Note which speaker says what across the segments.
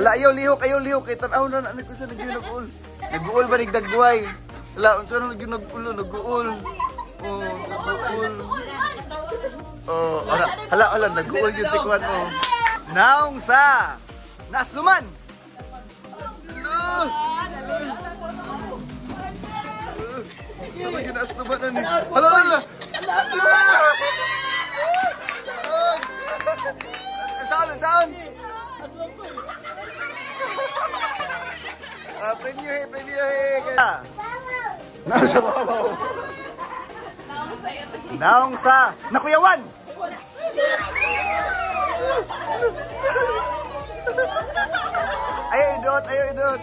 Speaker 1: Ala, ayaw lihok, ayaw lihok. Kay tanaw na na ko sa nag-uul. Nag-uul ba nagdagway? Ala, unsa na nag-uul, nag-uul. Oh, nag-uul. Oh, ala, ala, ala, nag-uul yun si Kwan, oh. Naong sa Nasluman. Hala, ginasluman na ni. Hala, hala. Nasluman. Saan, saan? Premyo he, premyo he. Naong sa babaw. Naong sa Nakuyawan. Ayaw idot, ayaw idot.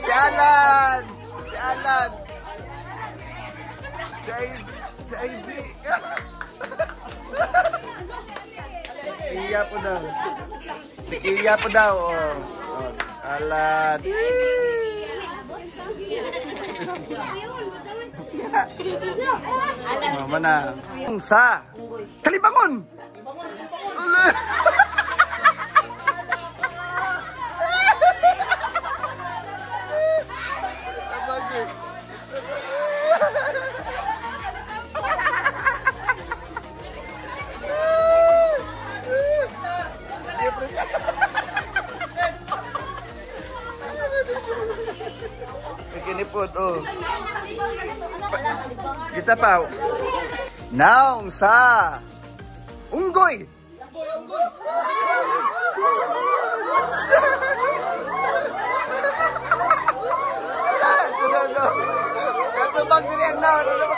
Speaker 1: Si Alan! Si Alan! Si Ivy! Si Ivy! Kia po daw. Si Kia po daw. Oh. Oh. Alan! Mama na. Sa Kalibangon! Kinipod, oh. Kita pa. Naong sa Unggoy. Unggoy, ito na, ito. Katubang diri ang naong.